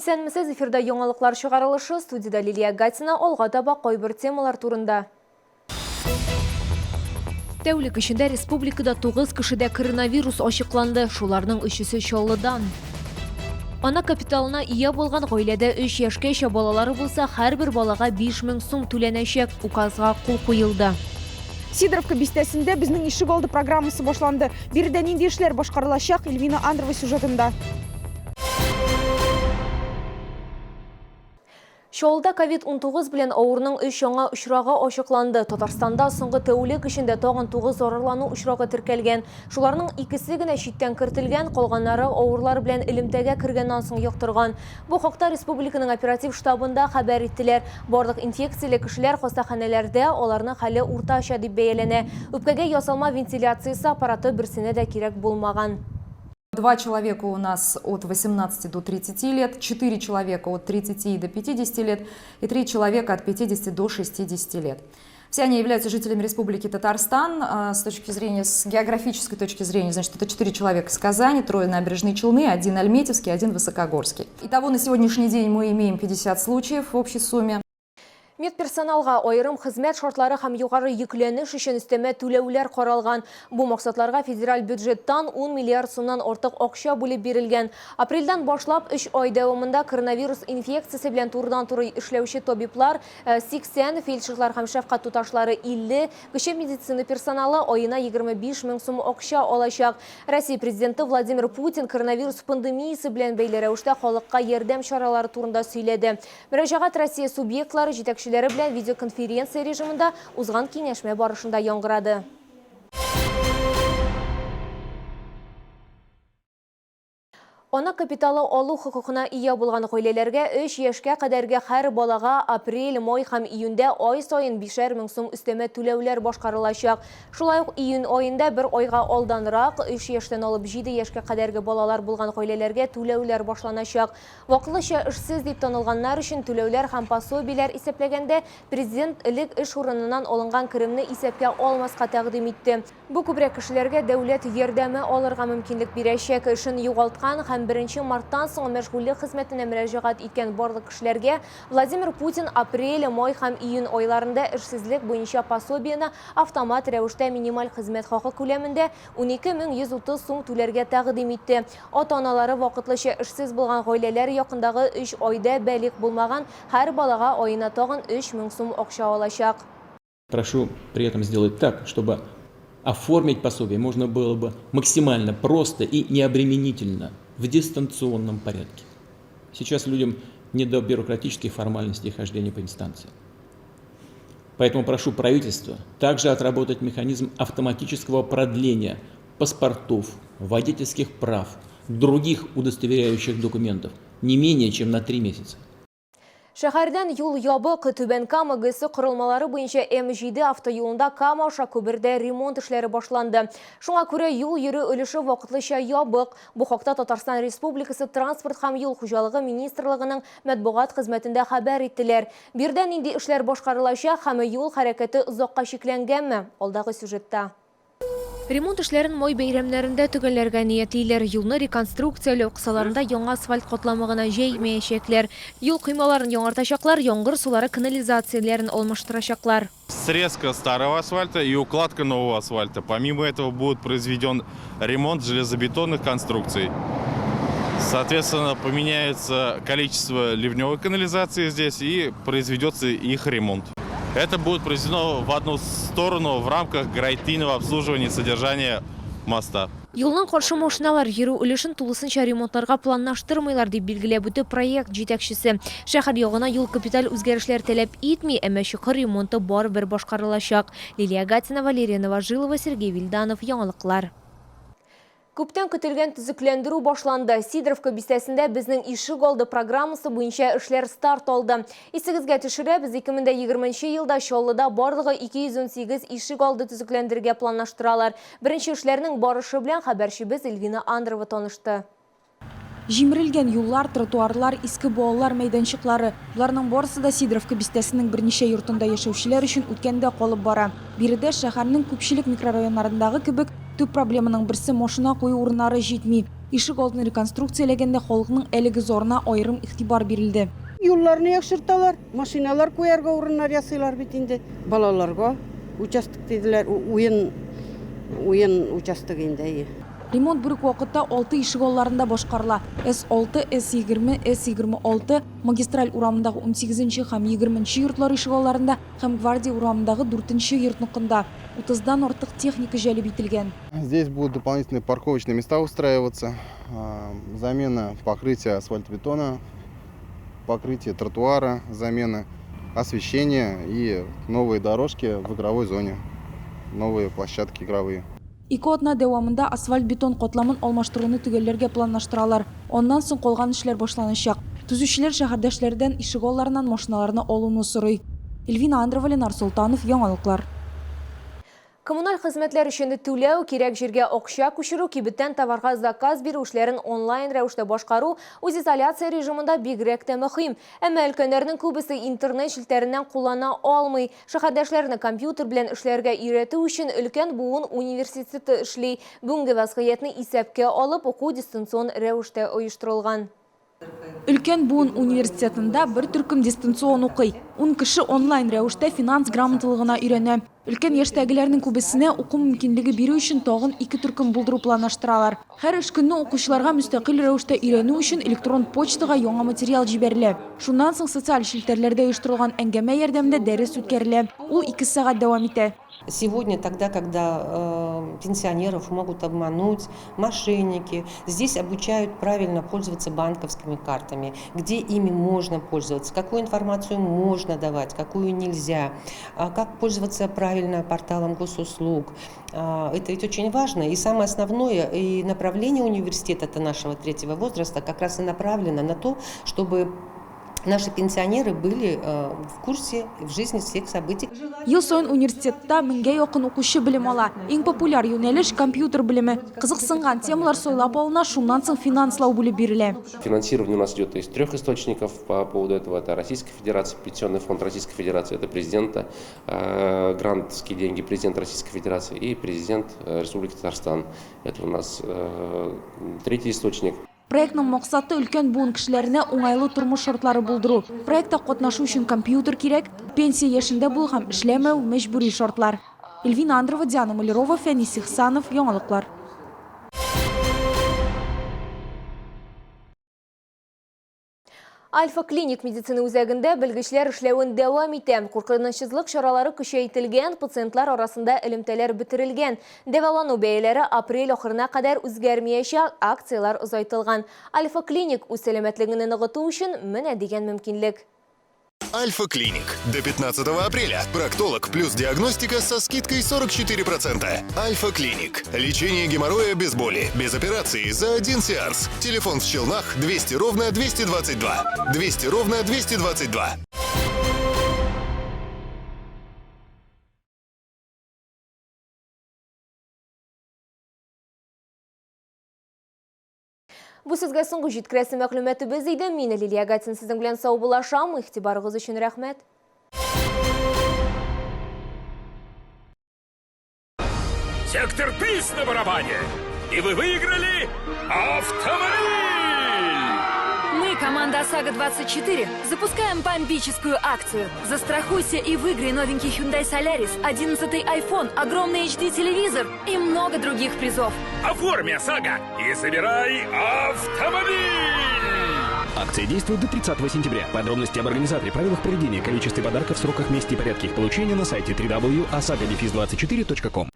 Исәнмесез, эфирда яңалыклар чыгарылышы, студиядә Лилия Гатина, алга таба кайбер темалар турында. Тәүлек эчендә республикада 9 кешедә коронавирус ачыкланды, шуларның өчесе Чаллыдан. Ана капиталына ия булган гаиләдә 3 яшькәчә балалары булса, һәрбер балага 5000 сум түләнәчәк, указга кул куелды. Сидоровка бистәсендә Безнең ишек алды программасы башланды. Биредә нинди эшләр башкарылачак, Эльвина Андрова сюжетында. Чаллыда ковид-19 белән авыруның өч яңа очрагы ачыкланды. Татарстанда соңгы тәүлек эчендә тагын 9 зарарлану очрагы теркәлгән. Шуларның икесе генә читтән кертелгән, калганнары авырулар белән элемтәгә кергәннән соң йоктырган. Бу хакта республиканың оператив штабында хәбәр иттеләр. Барлык инфекцияле кешеләр хастаханәләрдә, аларның хәле уртача дип бәяләнә. Үпкәгә ясалма вентиляциясе аппараты берсенә дә кирәк булмаган. Два человека у нас от 18 до 30 лет, 4 человека от 30 до 50 лет и 3 человека от 50 до 60 лет. Все они являются жителями Республики Татарстан. А, с точки зрения, с географической точки зрения, значит, это 4 человека из Казани, трое Набережные Челны, один Альметьевский, один Высокогорский. Итого на сегодняшний день мы имеем 50 случаев в общей сумме. Медперсоналга аерым хезмәт шартлары һәм югары йөкләнеш өчен өстәмә түләүләр каралган. Бу максатларга федераль бюджеттан 10 миллиард сумнан артык акча бүлеп бирелгән. Апрельдән башлап өч ай дәвамында коронавирус инфекциясе белән турыдан-туры эшләүче табиблар 80, фельдшерлар һәм шәфкать туташлары 50, кече медицина персоналы аена 25 мең сум акча алачак. Россия Президенты Владимир Путин коронавирус пандемиясе белән бәйле рәвештә халыкка ярдәм чаралары турында сөйләде. Мөрәҗәгать Россия субъектлары җитәкчеләре белән видеоконференция режимында узган киңәшмә барышында яңгырады. Ана капиталы алу хокукына ия булган гаиләләргә өч яшькә кадәрге һәр балага апрель, май һәм июньдә ай саен бишәр мең сум өстәмә түләүләр башкарылачак. Шулай ук июнь аенда бер айга алданрак, өч яшьтән алып җиде яшькә кадәрге балалар булган гаиләләргә түләүләр башланачак. Вакытлыча эшсез дип танылганнар өчен түләүләр һәм пособиеләр исәпләгәндә, Президент элек эш урыныннан алынган керемне исәпкә алмаска тәкъдим итте. Бу күбрәк кешеләргә дәүләт ярдәме алырга мөмкинлек бирәчәк. Эшен югалткан һәм беренче марттан соң мәшгульлек хезмәтенә мөрәҗәгать иткән барлык кешеләргә Владимир Путин апрель, май һәм июнь айларында эшсезлек буенча пособиене автомат рәвештә минималь хезмәт хакы күләмендә 12130 сум түләргә тәкъдим итте. Ата-аналары вакытлыча эшсез булган гаиләләр якындагы өч айда балигъ булмаган һәр балага аена тагын 3000 сум акча алачак. Прошу при этом сделать так, чтобы оформить пособие можно было бы максимально просто и необременительно в дистанционном порядке. Сейчас людям не до бюрократических формальностей хождения по инстанциям. Поэтому прошу правительство также отработать механизм автоматического продления паспортов, водительских прав, других удостоверяющих документов не менее чем на три месяца. Шәһәрдән юл ябык. Түбән Кама ГЭСы корылмалары буенча М7 автоюлында Кама аша күпердә ремонт эшләре башланды. Шуңа күрә юл йөрү өлеше вакытлыча ябык. Бу хакта Татарстан Республикасы Транспорт һәм юл хуҗалыгы министрлыгының матбугат хезмәтендә хәбәр иттеләр. Биредә нинди эшләр башкарылачак һәм юл хәрәкәте озакка чикләнгәнме? Алдагы сюжетта. Ремонт эшләрен май бәйрәмнәрендә төгәлләргә ниятлиләр. Юлны реконструкцияләү кысаларында яңа асфальт катламы гына җәймәячәкләр. Юл коймаларын яңартачаклар, яңгыр сулары канализацияләрен алмаштырачаклар. Срезка старого асфальта и укладка нового асфальта. Помимо этого будет произведен ремонт железобетонных конструкций. Соответственно, поменяется количество ливневой канализации здесь и произведется их ремонт. Это будет произведено в одну сторону в рамках гарантийного обслуживания и содержания моста. Юлның каршы машиналар йөрү өлешен тулысынча ремонтларга планлаштырмыйлар, дип билгеләп үтте проект җитәкчесе. Шәһәр ягына юл капиталь үзгәрешләр таләп итми, әмма чокыр ремонты барыбер башкарылачак. Лилия Гатина, Валерия Новожилова, Сергей Вильданов, Яңалыклар. Күптән көтелгән төзекләндерү башланды. Сидоровка бистәсендә Безнең ишек алды программасы буенча эшләр старт алды. Исегезгә төшерәбез, 2020 елда Чаллыда барлыгы 218 ишек алды төзекләндерергә планлаштыралар. Беренче эшләрнең барышы белән хәбәрчебез Эльвина Андрова танышты. Җимерелгән юллар, тротуарлар, иске балалар мәйданчыклары, боларның барысы да Сидоровка бистәсенең берничә йортында яшәүчеләр өчен үткәндә калып бара. Биредә, шәһәрнең күпчелек микрорайоннарындагы кебек, төп проблеманың берсе, машина кую урыннары җитми. Ишек алдын реконструкцияләгәндә халыкның әлеге зарына аерым игътибар бирелде. Юлларны яхшырталар, машиналар куярга урыннар ясыйлар бит инде. Балаларга участок диделәр, уен уен участогы инде, әйе. Ремонт бер үк вакытта алты ишегалларында башкарыла, С-6, С-20, С-26, Магистраль урамындагы унсигезенче һәм егерменче йортлар ишегалларында һәм Гвардия урамындагы дүртенче йортныкында. Утыздан артык техника җәлеп ителгән. Здесь будут дополнительные парковочные места устраиваться, замена покрытия асфальтобетона, покрытие тротуара, замена освещения и новые дорожки в игровой зоне, новые площадки игровые. Ике атна дәвамында асфальт-бетон катламын алмаштыруны төгәлләргә планлаштыралар. Аннан соң калган эшләр башланачак. Төзүчеләр шәһәрдәшләрдән ишегалларыннан машиналарны алуны сорый. Эльвина Андрова, Ленар Солтанов, Яңалыклар. Коммуналь хезмәтләр өчен түләү, кирәк җиргә акча күчерү, кибеттән товарга заказ бирү эшләрен онлайн рәвештә башкару үзизоляция режимында бигрәк тә мөһим. Әмма өлкәннәрнең күбесе интернет челтәреннән куллана алмый. Шәһәрдәшләрне компьютер белән эшләргә өйрәтү өчен өлкән буын университеты эшли. Бүгенге вәзгыятьне исәпкә алып, уку дистанцион рәвештә оештырылган. Өлкән буын университетында бер төркем дистанцион укый. Ун кеше онлайн рәвештә финанс грамоталыгына өйрәнә. Өлкән яшьтәгеләрнең күбесенә уку мөмкинлеге бирү өчен тагын ике төркем булдыру планлаштыралар. Һәр эш көнне укучыларга мөстәкыйль рәвештә өйрәнү өчен электрон почтага яңа материал җибәрелә. Шуннан соң социаль челтәрләрдә оештырылган әңгәмә ярдәмендә дәрес үткәрелә. Ул ике сәгать дәвам итә. Сегодня, тогда, когда пенсионеров могут обмануть мошенники, здесь обучают правильно пользоваться банковскими картами, где ими можно пользоваться, какую информацию можно давать, какую нельзя, как пользоваться правильно порталом госуслуг. Это ведь очень важно. И самое основное, и направление университета это нашего третьего возраста как раз и направлено на то, чтобы наши пенсионеры были в курсе в жизни всех событий. Ел саен университетта меңгә якын укучы белем ала. Иң популяр юнәлеш компьютер белеме. Кызыксынган темалар сайлап алына, шуннан соң финанслау бүлеп бирелә. Финансирование у нас идет из трех источников по поводу этого. Это Российская Федерация, Пенсионный фонд Российской Федерации, это президента, грантские деньги президента Российской Федерации и президент Республики Татарстан. Это у нас третий источник. Проектның максаты өлкән буын кешеләренә уңайлы тормыш шартлары булдыру. Проектта катнашу өчен компьютер кирәк, пенсия яшендә булу һәм эшләмәү мәҗбүри шартлар. Эльвина Андрова, Диана Малярова, Фәнис Ихсанов, Яңалыклар. Альфа клиник медицина үзәгендә белгечләр эшләвен дәвам итә. Куркынычсызлык чаралары көчәйтелгән, пациентлар арасында элемтәләр бетерелгән. Дәвалану бәяләре апрель ахырына кадәр үзгәрмәячәк, акцияләр озайтылган. Альфа клиник үз сәламәтлегеңне ныгыту өчен менә дигән мөмкинлек. Альфа Клиник. До 15 апреля. Проктолог плюс диагностика со скидкой 44%. Альфа Клиник. Лечение геморроя без боли, без операции за один сеанс. Телефон в Челнах 200 ровно 222. 200 ровно 222. Бу сезгә соңгы җиткерәсе мәгълүматыбыз иде. Мин Лилия Гатин сезнең белән саубуллашам. Игътибарыгыз өчен рәхмәт. Сектор приз на барабане! И вы выиграли автомобиль! Мы, команда ОСАГО-24, запускаем бомбическую акцию. Застрахуйся и выиграй новенький Hyundai Solaris, 11-й iPhone, огромный HD-телевизор и много других призов. Оформи ОСАГО и забирай автомобиль! Акция действует до 30 сентября. Подробности об организаторе, правилах проведения, количестве подарков, сроках, месте и порядке их получения на сайте www.osago-24.com.